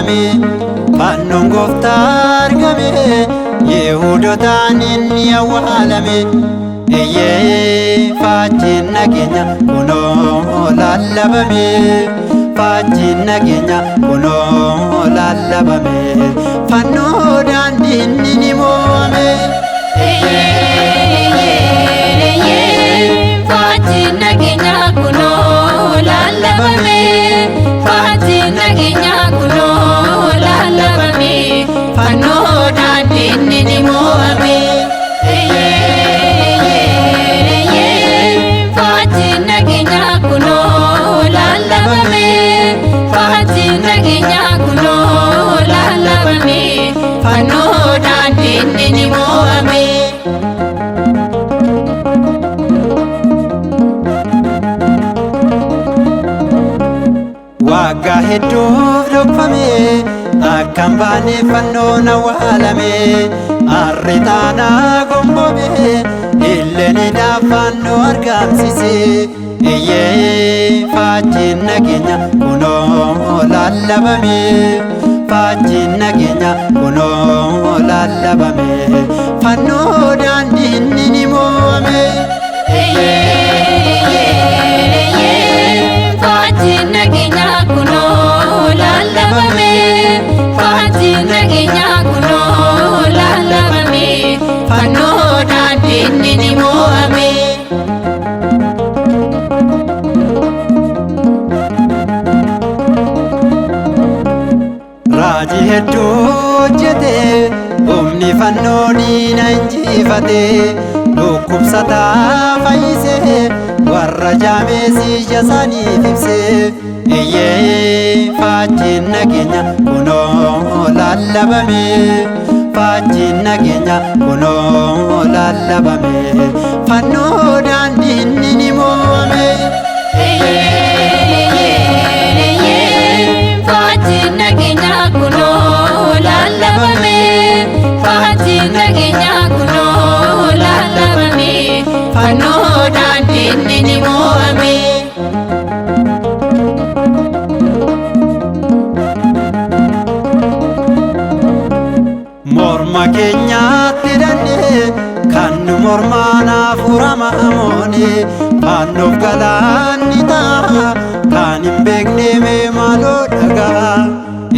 awwaalame. Fannoon gooftaa argame, Yihuudotaan inni awwaalame. Iyyee faajjiin nageenya kunoo lallabame. Faajjiin nageenya kunoo lallabame. Fannoo daandiin ni mo'ame. Faajjiin nageenya kunoo lallabame. Faajjiin nageenya kunoo lallabame. Fannoo daandiin ni mo'ame. Faajjiin nageenya kunoo lallabame. Faajjiin nageenya kunoo lallabame. Fannoo daandiin ni mo'ame. Waggaa hedduuf dhokfame, akka hin baane fannoon awwaalame. Harri taanaa gombobe, illeen fannoo argamsiise. Iyyee faajjiin nageenya kunoo lallabame. Faajjiin nageenya kunoo lallabame. Fannoo daandiin ni mo'ame. Faajjiin nageenya kunoo lallabame. Faajjiin nageenya kunoo lallabame. Fannoo daandiin ni mo'ame. Raajii hedduu hojjete, humni fannoo diina injifate, dhukkubsataa fayyise, warra jaamees ija isaaniif ibse. Iyyee faajjiin nageenya kunoo lallabame. Faajjiin nageenya kunoo lallabame. Fannoo daandiin ni mo'ame. Faajjiin nageenya kunoo lallabame. Faajjiin nageenya kunoo lallabame. Fannoo daandiin ni mo'ame. Morma keenyaatti hidhannee kan nu mormaan hafuurama moone, fannoof galaanni ta'a kan hin beekne mee maaloo dhagaa.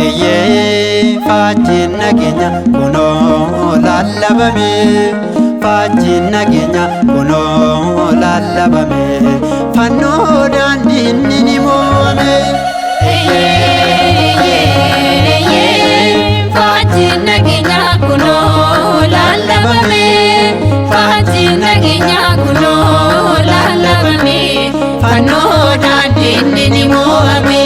Iyyee faajjiin nageenya kunoo lallabame. Faajjiin nageenya kunoo lallabame. Fannoo daandiin ni mo'ame. Faajjiin nageenya kunoo lallabame. Faajjiin nageenya kunoo lallabame. Fannoo daandiin ni mo'ame.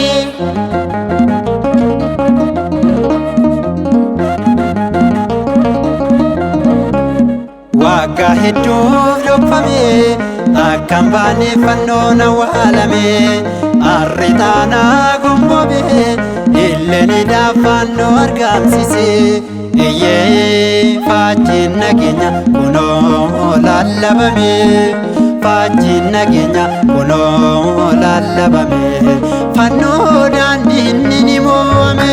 Waggaa hedduuf dhokfame, akka hin baane fannoon awwaalame. Harri taanaa gombobe, illeen fannoo argamsiise. Iyyee faajjiin nageenya kunoo lallabame. Faajjiin nageenya kunoo lallabame. Fannoo daandiin ni mo'ame.